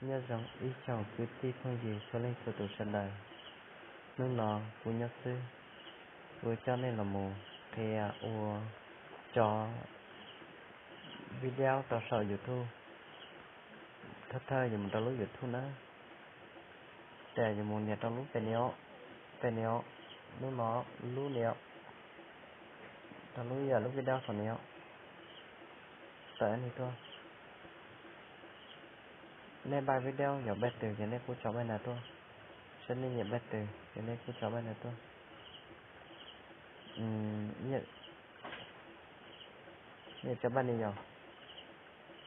Nyob zoo ib tsoom kwv tij phooj ywg txhua leej txhua tus sawv daws. Hnub no kuv nyob xwb, kuv coj nej los mus qhia ua tso video rau saum YouTube. Thawj thawj yuav mus rau lub YouTube na. Ces yuav mus nias rau lub pem ni os, pem ni os, lub no, lub ni os, rau lub yam lub video saum ni os. Tawm ni tuaj. Nej npaj video yuav npaj twg ces nej kuj tso npaj ntawd tuaj. Saib nej nyiam npaj twg ces nej kuj tso npaj ntawd tuaj. Nej tso npaj ni yom,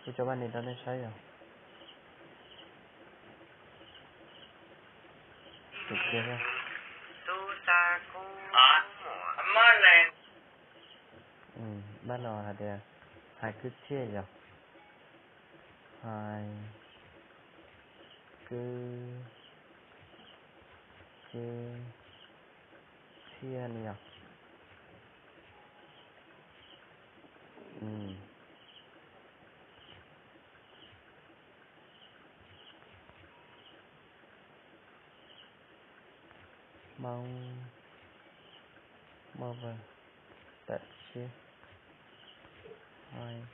kuj tso npaj ni rau nej saib yom. Npaj no hais tias hais kwv txhiaj yom, hais kwv txhiaj ni yom. Hmoob, Hmoob, tawm tshiab, hais,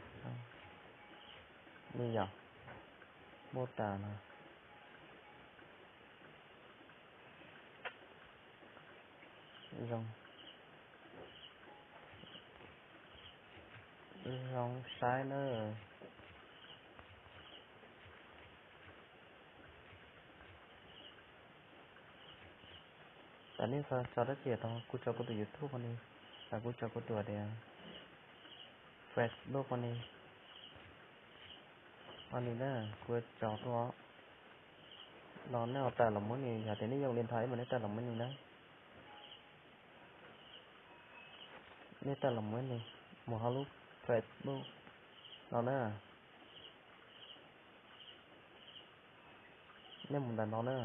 ni yom, muaj tas no. Zoo, zoo saib na. Tam nej tso dab tsi tau kuv tso kuv tus YouTube ko ni, kuv tso kuv tus tias Facebook ko ni, ko ni na, kuv tso tuaj los nej ho tawm los muab ni, yog tias nej yooj li ntho ib mas nej tawm los muab ni na. Nej tawm los muab ni, mus hauv lub Facebook no na. Nej mus ntawm no na,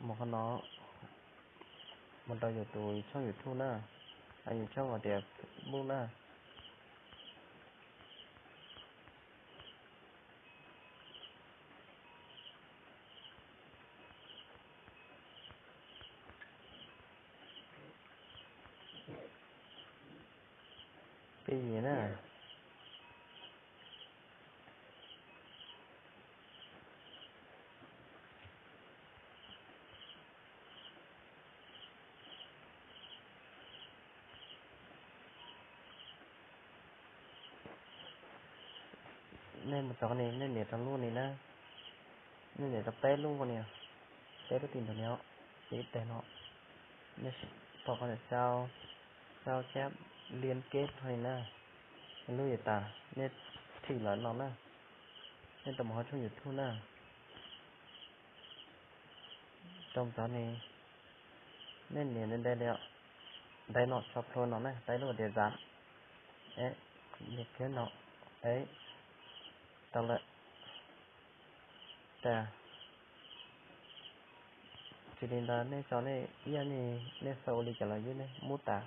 mus qhov no, mus rau yus tus tshooj YouTube na, yus tshooj hais tias Facebook na. Peb yim na. Nej mus txog ni, nej nias rau lub ni na, nej nias rau peb lub ni, peb lub tim ntawm ni, ib teg no, nej pom qhov tias sau, sau chab liam keb no li na, lub yuav tas, nej thim los no na, nej tau mus hauv tshooj YouTube na. Rau ntawd ni, nej nias ntawm li, ntawm no tso plhuav no na, ntawm lub tias zam, nias kiag no, tau lawm. Tas, tsis li ntawd nej tso nej ib yam li nej xav ua li cas los yeej muab tas.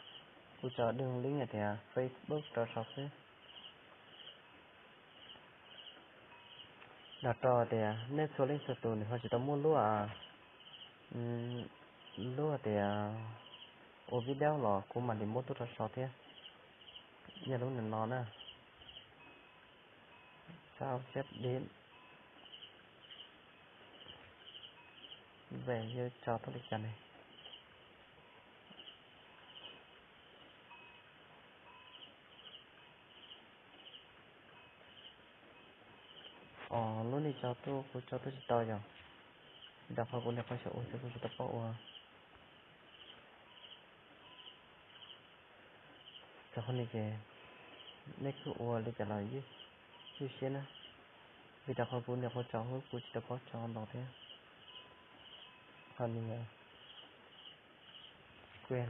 Kuv tso dwb link hais tias Facebook rau saum xwb. Los rau tias nej txhua leej txhua tus nws ho tsis tau muaj lub, lub tias ua video los kuv mam li muab tuaj rau saum thiab. Yog lub nws no na, sau chab dib ve yus tso tuaj li cas ne. Os, lub nej tso tuaj kuv tso tuaj tsis tau yom. Vim rau qhov kuv niam qhuav xyaum ua xwb kuv tsis tau paub ua. Rau qhov ni ces nej kuj ua li cas los ywj siab na, vim rau qhov kuv niam qhuav tso xwb kuv tsis tau paub tso ntau thiab. Qhov ni, kuj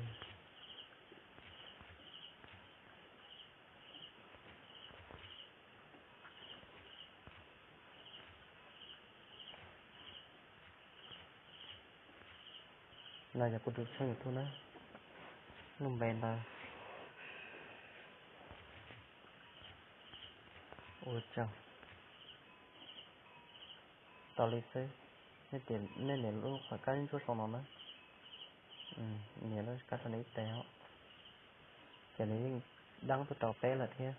no yog kuv tus tshooj YouTube na, lub npe ntawd ua tsaug. Tau li xwb. Nej nias lub qhov kab ntsuab sau no na, nias lub kab sau no ib teg, ces nws yeej dab tuaj rau peb lawm thiab.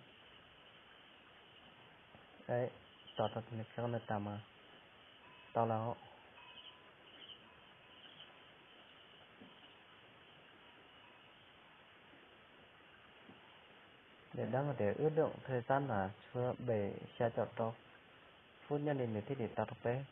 Tos tau tus nws qhia nws tas mas tau lawm. Daim dab tias ước lượng thời gian là tshuav bảy xya caum rau phút nyob li nws thiaj li tau rau peb.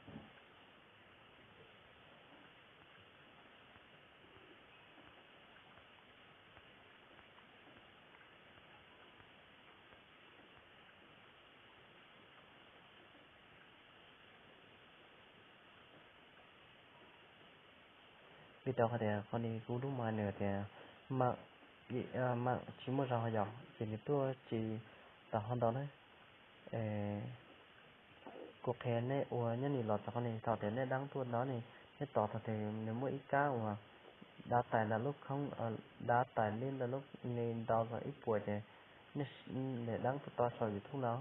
Vim rau qhov tias qhov ni kuv lub mas nws tias mam tsis muaj zog yom, ces nws tuaj tsis tau ho ntau na. Kuv qhia nej ua nyob ni los txog qhov ni, thaum tias nej dab tuaj no ne, nej tos thaum tias nws muaj ib kab uas dav tais lawv lub khoob, dav tais li lawv lub ni nto kom ib puas ces nej dab tuaj to saum YouTube no.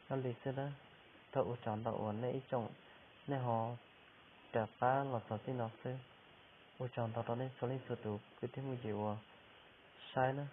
Nyob li xwb na, thov ua tsaug ntau uas nej ib tsoom nej ho rov qab los txog txij no xwb. Ua tsaug ntau rau nej txhua leej txhua tus kwv tij phooj ywg uas saib na.